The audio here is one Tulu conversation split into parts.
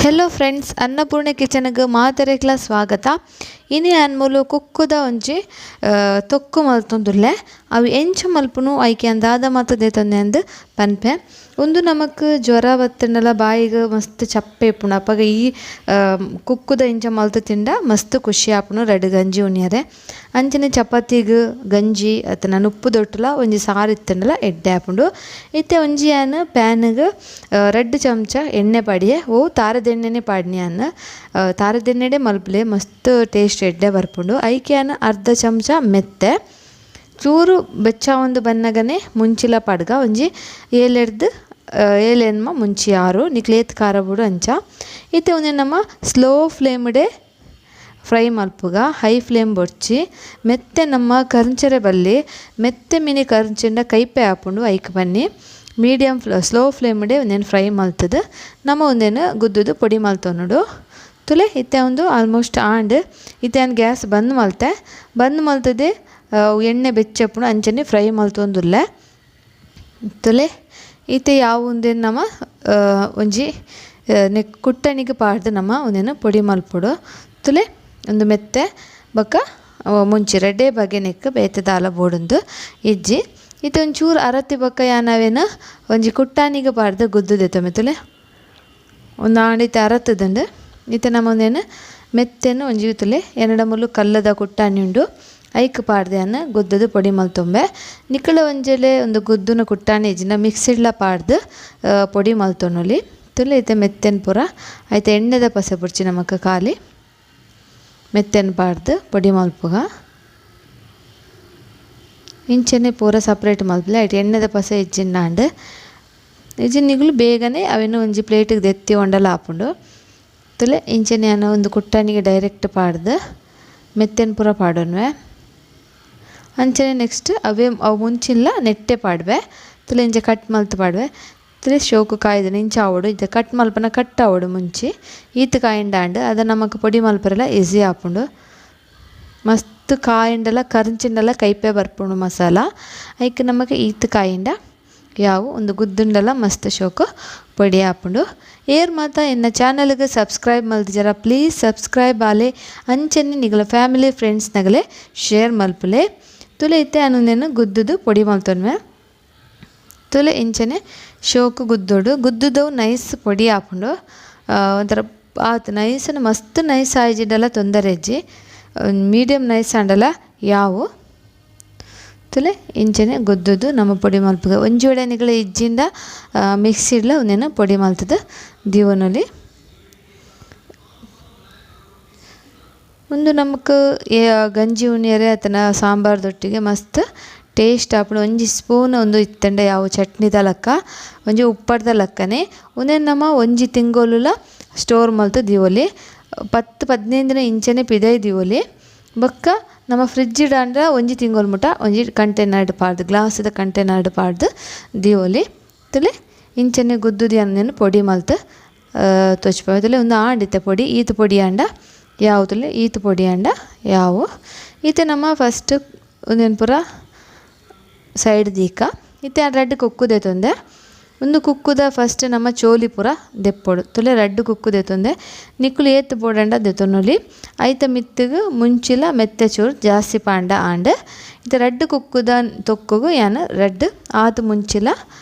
Hello friends, Annapurna ಕಿಚನ್ಗೆ ಮಾತೆರೆಗ್ಲ ಸ್ವಾಗತ. ಇನಿ ಅನ್ಮೂಲು ಕುಕ್ಕುದ ಒಂಜಿ ತೊಕ್ಕು ಮಲ್ತೊಂದುಲ್ಲೆ. ಅವು ಎಂಚ ಮಲ್ಪುನು ಐಕೆ ಅಂದಾದ ಮಾತ ದೇತೊಂದೆ ಅಂದ್ ಪನ್ಪೆ. ಉಂದು ನಮಕ್ ಜ್ವರ ಬತ್ತುಂಡಲ ಬಾಯಿಗ್ ಮಸ್ತ್ ಚಪ್ಪೆ ಇಪ್ಪುಂಡು. ಅಪಗ ಈ ಕುಕ್ಕುದ ಇಂಚ ಮಲ್ತು ತಿಂಡ ಮಸ್ತ್ ಖುಷಿ ಆಪುಂಡು ರಡ್ಡ್ ಗಂಜಿ ಉನಿಯರೆ. ಅಂಚನೆ ಚಪಾತಿಗ್ ಗಂಜಿ ಅತ್ತನ ನುಪ್ಪು ದೊಟ್ಟುಲ ಒಂಜಿ ಸಾರು ಇತ್ತುಂಡಲ ಎಡ್ಡೆ ಆಪುಂಡು. ಇತ್ತೆ ಒಂಜಿ ಯಾನ್ ಪ್ಯಾನ್ಗ್ ರಡ್ಡ್ ಚಮಚ ಎಣ್ಣೆ ಪಾಡಿಯೆ. ಓ ತಾರದೆಣ್ಣೆನೆ ಪಾಡ್ನಿ ಯಾನ್. ತಾರದೆಣ್ಣೆಡೆ ಮಲ್ಪುಲೆ ಮಸ್ತ್ ಟೇಸ್ಟ್ ಎಡ್ಡೆ ಬರ್ಪುಂಡು. ಐಕೆ ಯಾನ್ ಅರ್ಧ ಚಮಚ ಮೆತ್ತೆ ಚೂರು ಬೆಚ್ಚ ಒಂದು ಬನ್ನಗನೆ ಮುಂಚಿಲ ಪಾಡ್ಗ ಒಂಜಿ ಏಲೆಡ್ದ್ ಏಲೆನ್ಮ ಮುಂಚಿ ಆರು ನಿಕ್ಲೇತ್ ಖಾರ ಬುಡು ಅಂಚ. ಇತ್ತೆ ಒಂಜಿ ನಮ್ಮ ಸ್ಲೋ ಫ್ಲೇಮ್ಡೆ ಫ್ರೈ ಮಲ್ಪುಗ, ಹೈ ಫ್ಲೇಮ್ ಬೊಡ್ಚಿ. ಮೆತ್ತೆ ನಮ್ಮ ಕರ್ಂಚರೆ ಬಲ್ಲಿ ಮೆತ್ತೆ ಮಿನಿ ಕರ್ಂಚಿಂಡ ಕೈಪೆ ಆಪುಂಡು. ಐಕ್ ಬನ್ನಿ ಮೀಡಿಯಂ ಸ್ಲೋ ಫ್ಲೇಮ್ಡೆ ಒಂದೇನು ಫ್ರೈ ಮಲ್ತದ ನಮ್ಮ ಒಂದೇನು ಗುದ್ದುದು ಪೊಡಿ ಮಲ್ತೊನುಡು. ತುಲೆ ಇತ್ತೆ ಒಂದು ಆಲ್ಮೋಸ್ಟ್ ಆಂಡ್. ಇತ್ತೆ ಯಾನ್ ಗ್ಯಾಸ್ ಬಂದ್ ಮಲ್ತೆ. ಬಂದ್ ಮಲ್ತದೆ ಎಣ್ಣೆ ಬೆಚ್ಚಪ್ಪುಂಡು ಅಂಚನೆ ಫ್ರೈ ಮಲ್ತೊಂದುಲ್ಲೆ. ತುಲೆ ಇತ್ತೆ ಯಾವ ಒಂದೇನು ನಮ್ಮ ಒಂಜಿ ನೆಕ್ ಕುಟ್ಟಣಿಗೆ ಪಾಡ್ದು ನಮ್ಮ ಒಂದೇನು ಪೊಡಿ ಮಲ್ಪೊಡು. ತುಲೆ ಒಂದು ಮೆತ್ತೆ ಬೊಕ್ಕ ಮುಂಚಿ ರಡ್ಡೆ ಬಗೆ ನೆಕ್ ಬೇತೆ ದಾಲ ಬೋಡುಂದು ಇಜ್ಜಿ. ಇತ್ತೆ ಒಂಚೂರು ಅರತಿ ಬೊಕ್ಕ ಯಾನವೇನು ಒಂಜಿ ಕುಟ್ಟಾಣಿಗೆ ಪಾಡ್ದು ಗುದ್ದುದೆತ್ತೊಮ್ಮೆ. ತುಲೆ ಒಂದು ಆಂಡ್ ಇತ್ತೆ ಅರತ್ತದಂಡು. ಇತ್ತೆ ನಮ್ಮ ಒಂದೇನು ಮೆತ್ತೆನು ಒಂಜಿ ತುಲೆ ಎನ್ನಡ ಮುಲ್ಲು ಕಲ್ಲದ ಕುಟ್ಟಾಣಿ ಉಂಡು ಐಕ್ ಪಾಡ್ದೆ ಯಾನ್ ಗುದ್ದುದು ಪೊಡಿ ಮಲ್ತೊಂಬೆ. ನಿಕುಳ ಒಂಜೆಲೆ ಒಂದು ಗುದ್ದುನ ಕುಟ್ಟಾಣಿ ಇಜ್ಜಿಂಡ ಮಿಕ್ಸಿಡ್ಲ ಪಾಡ್ದು ಪೊಡಿ ಮಲ್ತೊನೊಲಿ. ತುಲೆ ಇತ್ತೆ ಮೆತ್ತೆನ್ ಪೂರ ಐತೆ ಎಣ್ಣೆದ ಪಸೆ ಬೊಡ್ಚಿ ನಮಕ್ ಖಾಲಿ ಮೆತ್ತೆನ್ ಪಾಡ್ದು ಪೊಡಿ ಮಲ್ಪುಗ. ಇಂಚನೆ ಪೂರ ಸಪ್ರೇಟ್ ಮಲ್ಪುಲೆ. ಐಟ್ ಎಣ್ಣೆದ ಪಸೆ ಇಜ್ಜಿಂಡಾಂಡ್ ಇಜ್ಜಿ ನಿಗುಲು ಬೇಗನೆ ಅವೆನ್ ಒಂಜಿ ಪ್ಲೇಟಿಗೆ ದೆತ್ತಿ ಒಂಡಲ ಆಪುಂಡು. ತುಲೆ ಇಂಚನೆ ಯಾನ್ ಒಂದು ಕುಟ್ಟಾಣಿಗೆ ಡೈರೆಕ್ಟ್ ಪಾಡ್ದು ಮೆತ್ತೆನ್ ಪೂರ ಪಾಡೊನ್ವೆ. ಅಂಚನೆ ನೆಕ್ಸ್ಟ್ ಅವೇ ಅವು ಮುಂಚಿಲ್ಲ ನೆಟ್ಟೆ ಪಾಡ್ವೆ. ತುಲೆ ಇಂಚ ಕಟ್ ಮಲ್ತ್ ಪಾಡ್ವೆ. ತುಲೆ ಶೋಕು ಕಾಯ್ದನ ಇಂಚ ಆವೊಡು. ಇತ್ತೆ ಕಟ್ ಮಲ್ಪನ ಕಟ್ ಆವೊಡು ಮುಂಚಿ ಈತ್ ಕಾಯಿಂಡಾಂಡ್ ಅದ ನಮಕ್ ಪೊಡಿ ಮಲ್ಪರೆಲ ಈಸಿ ಆಪುಂಡು. ಮಸ್ತ್ ಕಾಯಿಂಡಲ ಕರ್ಂಚಿಂಡಲ ಕೈಪೆ ಬರ್ಪುಂಡು ಮಸಾಲ. ಐಕ್ ನಮಕ್ ಈತ್ ಕಾಯಿಂಡ ಯಾವು ಒಂದು ಗುದ್ದುಂಡಲ ಮಸ್ತ್ ಶೋಕು ಪೊಡಿ ಆಪುಂಡು. ಏರ್ ಮಾತ ಎನ್ನ ಚಾನಲ್ಗೆ ಸಬ್ಸ್ಕ್ರೈಬ್ ಮಲ್ತಿಜರ ಪ್ಲೀಸ್ ಸಬ್ಸ್ಕ್ರೈಬ್ ಆಲೆ. ಅಂಚನೆ ನಿಗಲ ಫ್ಯಾಮಿಲಿ ಫ್ರೆಂಡ್ಸ್ ನಗಲೆ ಶೇರ್ ಮಲ್ಪುಲೆ. ತುಲೆ ಇತ್ತೆ ಅನುನೇನು ಗುದ್ದುದು ಪೊಡಿ ಮಲ್ತೊನ್ವೆ. ತುಲೆ ಇಂಚನೆ ಶೋಕು ಗುದ್ದೋಡು ಗುದ್ದುದವು ನೈಸ್ ಪೊಡಿ ಆಪುಂಡು. ಒಂಥರ ಆತ್ ನೈಸನ್ ಮಸ್ತ್ ನೈಸ್ ಆಯ್ಜಿಡಲ ತೊಂದರೆ ಇಜ್ಜಿ, ಮೀಡಿಯಮ್ ನೈಸ್ ಆಂಡಲ ಯಾವು. ತುಲೆ ಇಂಚನೆ ಗುದ್ದುದು ನಮ್ಮ ಪೊಡಿ ಮಲ್ಪುಗ. ಒಂಜಿ ವೇಳೆ ನಿಗಲ ಇಜ್ಜಿಂಡ ಮಿಕ್ಸಿಡ್ಲ ಒಂದೇನು ಪೊಡಿ ಮಲ್ತದ ದೀವೊನೊಲಿ. ಉಂದು ನಮಕ್ ಗಂಜಿ ಉನಿಯರೆ ಅತ್ತನ ಸಾಂಬಾರ್ ದೊಟ್ಟಿಗೆ ಮಸ್ತ್ ಟೇಸ್ಟ್ ಆಪುಂಡು. ಒಂಜಿ ಸ್ಪೂನ್ ಒಂದು ಇತ್ತಂಡ ಯಾವು ಚಟ್ನಿದ ಲೆಕ್ಕ ಒಂಜಿ ಉಪ್ಪಡ್ದ ಲೆಕ್ಕನೆ. ಉಂದೆನ್ ನಮ ಒಂಜಿ ತಿಂಗೊಲುಲ ಸ್ಟೋರ್ ಮಲ್ತ್ ದೀವೊಲಿ. 10-15 ದಿನ ಇಂಚನೆ ಪಿದಯಿ ದೀವೊಲಿ. ಬೊಕ್ಕ ನಮ ಫ್ರಿಡ್ಜ್ ಆಂಡ ಒಂಜಿ ತಿಂಗೊಲು ಮುಟ ಒಂಜಿ ಕಂಟೈನರ್ಡ್ ಪಾಡ್ದು ಗ್ಲಾಸ್ದ ಕಂಟೈನರ್ಡ್ ಪಾಡ್ದು ದೀವೊಲಿ. ತುಲೆ ಇಂಚನೆ ಗುದ್ದುದು ಯಾನ್ ಪೊಡಿ ಮಲ್ತ್ ತೋಜ್ಪಾವೆ. ತುಲೆ ಉಂದು ಆಂಡ್ ಇತ್ತೆ ಪೊಡಿ ಈತ್ ಪೊಡಿ ಆಂಡ ಯಾವು. ತುಲೆ ಈತ್ ಪೊಡಿ ಆಂಡ ಯಾವು. ಇತ್ತೆ ನಮ ಫಸ್ಟ್ ಉಂದೆನ್ ಪೂರ ಸೈಡ್ ದೀಕ. ಇತ್ತೆ ಯಾನ್ ರಡ್ಡ್ ಕುಕ್ಕು ದೆತೊಂದೆ. ಉಂದು ಕುಕ್ಕುದ ಫಸ್ಟ್ ನಮ್ಮ ಚೋಲಿ ಪೂರ ದೆಪ್ಪೊಡು. ತುಲೆ ರಡ್ಡ್ ಕುಕ್ಕು ದೆತೊಂದೆ. ನಿಕುಲು ಏತ್ ಬೋಡಂಡ ದೆತೊನೊಲಿ. ಐತ ಮಿತ್ತುಗ್ ಮುಂಚಿಲ ಮೆತ್ತೆ ಚೂರು ಜಾಸ್ತಿ ಪಾಂಡ ಆಂಡ್. ಇತ್ತೆ ರಡ್ಡ್ ಕುಕ್ಕುದ ತೊಕ್ಕುಗು ಯಾನ್ ರಡ್ಡ್ ಆತ್ ಮುಂಚಿಲ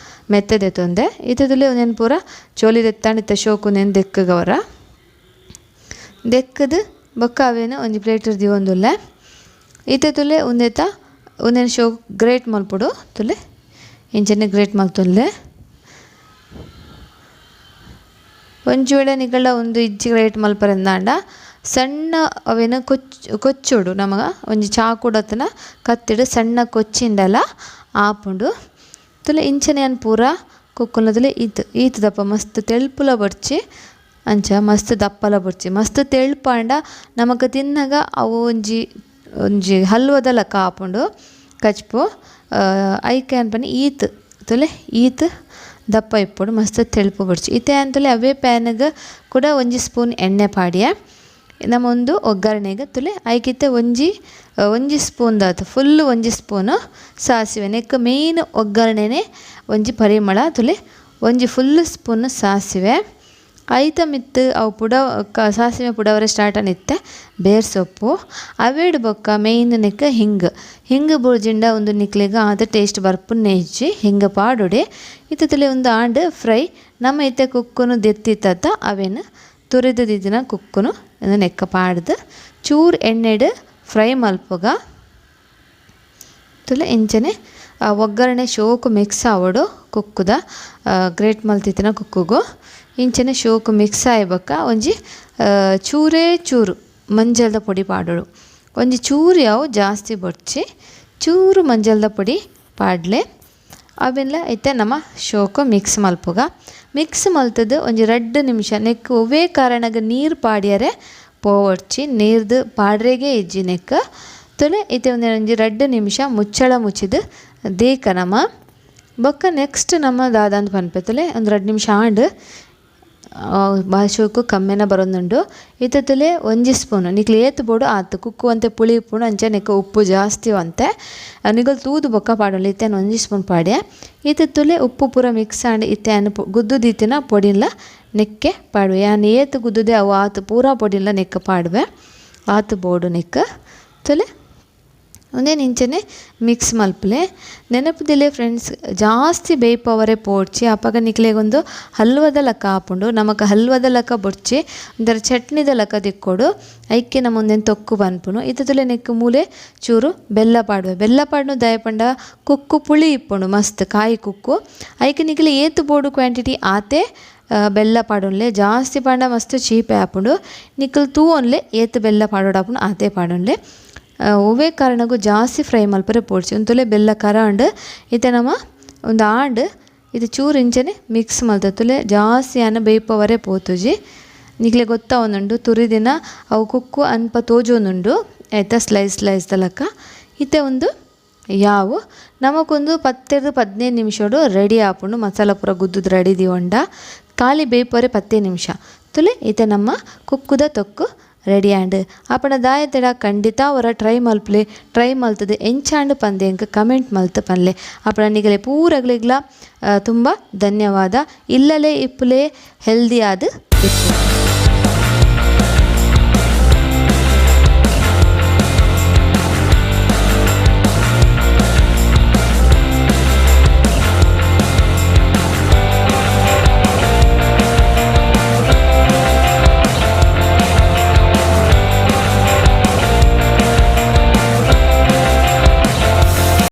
ಮೆತ್ತೆ ದೆತೊಂದೆ. ಇತ್ತೆ ತುಲೆ ಉಂದೆನ್ ಪೂರ ಚೋಲಿ ದೆತ್ತಾಂಡ ಇತ್ತೆ ಶೋಕು ಉಂದೆನ್ ದೆಕ್ಕುಗವರ. ದೆಕ್ಕುದು ಬೊಕ್ಕ ಅವೇನು ಒಂಜಿ ಪ್ಲೇಟ್ ದೀವೊಂದುಲ್ಲೆ. ಇತ್ತೆ ತುಲೆ ಉಂದೆತ ಉಂದೆನ್ ಶೋಕ್ ಗ್ರೇಟ್ ಮಲ್ಪೊಡು. ತುಲೆ ಇಂಚನೆ ಗ್ರೇಟ್ ಮಲ್ತೊನ್ಲೆ. ಒಂಜಿ ವೇಳೆ ನಿಕಲ್ಡ ಉಂದು ಇಜ್ಜಿ ಗ್ರೇಟ್ ಮಲ್ಪರೆಂದಾಂಡ ಸಣ್ಣ ಅವೇನು ಕೊಚ್ಚೊಡು ನಮಗ ಒಂಜಿ ಚಾಕುಡತನ ಕತ್ತಿಡ್ ಸಣ್ಣ ಕೊಚ್ಚಿಂಡಲ ಆಪುಂಡು. ತುಲೆ ಇಂಚನೆ ಯಾನ್ ಪೂರ ಕುಕ್ಕುನ ತುಲೆ ಈತ್ ಈತ್ ದಪ್ಪ ಮಸ್ತ್ ತೆಳ್ಪುಲ ಬೊಡ್ಚಿ ಅಂಚ ಮಸ್ತ್ ದಪ್ಪಲ ಬೊಡ್ಚಿ. ಮಸ್ತ್ ತೆಳ್ಪಾಂಡ ನಮಕ್ ತಿನ್ನಗ ಅವು ಒಂಜಿ ಒಂಜಿ ಹಲ್ವದ ಲೆಕ್ಕ ಆಪುಂಡು ಕಚ್ಪು. ಐಕ್ ಯಾನ್ ಪನ್ನಿ ಈತ್ ತುಲೆ ಈತ್ ದಪ್ಪ ಇಪ್ಪೊಡು ಮಸ್ತ್ ತೆಳ್ಪು ಬೊಡ್ಚಿ. ಇತ್ತೆ ಯಾನ್ ತುಲೆ ಅವೇ ಪ್ಯಾನ್ಗ್ ಕೂಡ ಒಂಜಿ ಸ್ಪೂನ್ ಎಣ್ಣೆ ಪಾಡಿಯೆ. ನಮ್ಮ ಒಂದು ಒಗ್ಗರಣೆಗೆ ತುಲೆ ಐಕಿತ್ತೆ ಒಂಜಿ ಒಂಜಿ ಸ್ಪೂನ್ ದಾತ್ ಫುಲ್ ಒಂಜಿ ಸ್ಪೂನ್ ಸಾಸಿವೆ. ನೆಕ್ ಮೇನ್ ಒಗ್ಗರಣೆನೆ ಒಂಜಿ ಪರಿಮಳ. ತುಲೆ ಒಂಜಿ ಫುಲ್ ಸ್ಪೂನ್ ಸಾಸಿವೆ. ಐತ ಮಿತ್ತ್ ಅವು ಪುಡ ಸಾಸಿವೆ ಪುಡವರೆ ಸ್ಟಾರ್ಟ್ ಆನಿತ್ತೆ ಬೇರ್ ಸೊಪ್ಪು ಅವೇಡ್ ಬೊಕ್ಕ ಮೇಯ್ನ್ ನೆಕ್ ಹಿಂಗ್ ಹಿಂಗ್ ಬೂರ್ಜಿಂಡ ಉಂದು ನಿಕ್ಲೆಗ್ ಆತ್ ಟೇಸ್ಟ್ ಬರ್ಪುನೆ ಇಜ್ಜಿ ಹಿಂಗ್ ಪಾಡೊಡೆ ಇತ್ತತಲೆ ಉಂದು ಆಂಡ್ ಫ್ರೈ ನಮ್ಮ ಇತ್ತೆ ಕುಕ್ಕುನು ದೆತ್ತಿತ್ತ ಅವೇನು ತುರಿದು ದಿದಿನ ಕುಕ್ಕುನು ನೆಕ್ಕ ಪಾಡ್ದು ಚೂರು ಎಣ್ಣೆಡ್ ಫ್ರೈ ಮಲ್ಪುಗ ತುಲೆ ಇಂಚನೆ ಒಗ್ಗರಣೆ ಶೋಕು ಮಿಕ್ಸ್ ಆವೊಡು ಕುಕ್ಕುದ ಗ್ರೇಟ್ ಮಲ್ತಿತ್ತಿನ ಕುಕ್ಕುಗು ಇಂಚನೆ ಶೋಕು ಮಿಕ್ಸ್ ಆಯಿ ಬೊಕ್ಕ ಒಂಜಿ ಚೂರೇ ಚೂರು ಮಂಜಲ್ದ ಪೊಡಿ ಪಾಡೊಡು ಒಂಜಿ ಚೂರು ಯಾವು ಜಾಸ್ತಿ ಬೊಡ್ಚಿ ಚೂರು ಮಂಜಲ್ದ ಪೊಡಿ ಪಾಡ್ಲೆ ಅವೆಲ್ಲ ಇತ್ತೆ ನಮ ಶೋಕು ಮಿಕ್ಸ್ ಮಲ್ಪುಗ ಮಿಕ್ಸ್ ಮಲ್ತುದು ಒಂಜಿ 2 ನಿಮಿಷ ನೆಕ್ ಒವ್ವೇ ಕಾರಣಗ್ ನೀರು ಪಾಡ್ಯರೆ ಪೋವೊಡ್ಚಿ ನೀರ್ದು ಪಾಡ್ರೆಗೆ ಇಜ್ಜಿ ನೆಕ್ ತುಲೆ ಇತ್ತೆ ಒಂಜಿ 2 ನಿಮಿಷ ಮುಚ್ಚಳ ಮುಚ್ಚಿದು ದೇಕ ನಮ ಬೊಕ್ಕ ನೆಕ್ಸ್ಟ್ ನಮ್ಮ ದಾದಂದ್ ಪನ್ಪೆ ತುಲೆ ಒಂದು 2 ನಿಮಿಷ ಆಂಡ್ ಶೋಕು ಕಮ್ಮೆನ ಬರೊಂದುಂಡು ಇತ್ತೆ ತುಲೆ ಒಂಜಿ ಸ್ಪೂನ್ ನಿಕ್ಲು ಏತ್ ಬೋಡು ಆತ್ ಕುಕ್ಕು ಒಂತೆ ಪುಳಿ ಉಪ್ಪುಂಡು ಅಂಚ ನೆಕ್ ಉಪ್ಪು ಜಾಸ್ತಿ ಒಂತೆ ನಿಗಲ್ ತೂದು ಬೊಕ್ಕ ಪಾಡೊಲಿ ಇತ್ತೆ ಒಂಜಿ ಸ್ಪೂನ್ ಪಾಡ್ಯ ಇತ್ತೆ ತುಲೆ ಉಪ್ಪು ಪೂರ ಮಿಕ್ಸ್ ಆಂಡ್ ಇತ್ತೆ ಯಾನ್ ಗುದ್ದು ದೀತಿನ ಪೊಡಿನ್ಲ ನೆಕ್ಕೆ ಪಾಡುವೆ ಯಾನ್ ಏತ್ ಗುದ್ದುದೆ ಅವು ಆತ್ ಪೂರ ಪೊಡಿನ್ಲ ನೆಕ್ ಪಾಡುವೆ ಆತ್ ಬೋಡು ನೆಕ್ ತುಲೆ ಉಂದೆನ್ ಇಂಚನೆ ಮಿಕ್ಸ್ ಮಲ್ಪುಲೆ ನೆನಪುದಿಲೆ ಫ್ರೆಂಡ್ಸ್ ಜಾಸ್ತಿ ಬೇಯ್ಪವರೆ ಪೋಡ್ಚಿ ಅಪಗ ನಿಕ್ಲೆಗೊಂದು ಹಲ್ವದ ಲಕ್ಕ ಆಪುಂಡು ನಮಕ್ ಹಲ್ವದ ಲಕ್ಕ ಬೊಡ್ಚಿ ಒಂಥರ ಚಟ್ನಿದ ಲಕ್ಕ ತಿಕ್ಕೊಡು ಐಕೆ ನಮ ಉಂದೆನ್ ತೊಕ್ಕು ಪನ್ಪುನು ಇತ್ತೆ ತುಲೆ ನೆಕ್ ಮೂಲೆ ಚೂರು ಬೆಲ್ಲ ಪಾಡುವೆ ಬೆಲ್ಲ ಪಾಡ್ನು ದಾಯೆ ಪಂಡ ಕುಕ್ಕು ಪುಳಿ ಇಪ್ಪುಂಡು ಮಸ್ತ್ ಕಾಯಿ ಕುಕ್ಕು ಐಕೆ ನಿಕ್ಲೆ ಏತ್ ಬೋಡು ಕ್ವಾಂಟಿಟಿ ಆತೆ ಬೆಲ್ಲ ಪಾಡೊನ್ಲೆ ಜಾಸ್ತಿ ಪಾಂಡ ಮಸ್ತ್ ಚೀಪೆ ಆಪುಂಡು ನಿಕುಲು ತೂವೊನ್ಲೆ ಏತ್ ಬೆಲ್ಲ ಪಾಡೊಡಾಪುಂಡು ಆತೆ ಪಾಡೊನ್ಲೆ ಒವ್ವೇ ಕಾರಣಗೂ ಜಾಸ್ತಿ ಫ್ರೈ ಮಲ್ಪರೆ ಪೋಡ್ಚಿ ಉಂತುಲೆ ಬೆಲ್ಲ ಕರಾಂಡ್ ಇತ್ತೆ ನಮ ಒಂದು ಆಂಡ್ ಇದು ಚೂರು ಇಂಚನೆ ಮಿಕ್ಸ್ ಮಲ್ತುಲೆ ಜಾಸ್ತಿ ಆನ ಬೇಯ್ಪವರೆ ಪೋತುಜಿ ನಿಕ್ಲೆ ಗೊತ್ತಾವೊಂದುಂಡು ತುರಿದಿನ ಅವು ಕುಕ್ಕು ಅನ್ಪ ತೋಜೊಂದುಂಡು ಆಯ್ತಾ ಸ್ಲೈಸ್ ಸ್ಲೈಸ್ ದ ಲಕ್ಕ ಇತ್ತೆ ಒಂದು ಯಾವು ನಮಕೊಂದು 10 15 ನಿಮಿಷಡು ರೆಡಿ ಆಪುಂಡು ಮಸಾಲ ಪೂರ ಗುದ್ದುದು ರೆಡಿ ದಿವೊಂಡ ಖಾಲಿ ಬೇಯ್ಪವರೆ 10 ನಿಮಿಷ ತುಲೆ ಇತ್ತೆ ನಮ್ಮ ಕುಕ್ಕುದ ತೊಕ್ಕು ರೆಡಿ ಆಂಡ್ ಅಪಣ ದಾಯತೆಡ ಖಂಡಿತ ಅವರ ಟ್ರೈ ಮಲ್ಪಲೆ ಟ್ರೈ ಮಲ್ತದೆ ಎಂಚಾಂಡ್ ಪಂದೆಂಕ್ ಕಮೆಂಟ್ ಮಲ್ತು ಪನ್ಲೆ ಅಪಣ ನಿಗಲೆ ಪೂರಗ್ಲಿಗ್ಲ ತುಂಬ ಧನ್ಯವಾದ ಇಲ್ಲಲೆ ಇಪ್ಪುಲೆ ಹೆಲ್ದಿ ಆದ್ ಇಪ್ಪು.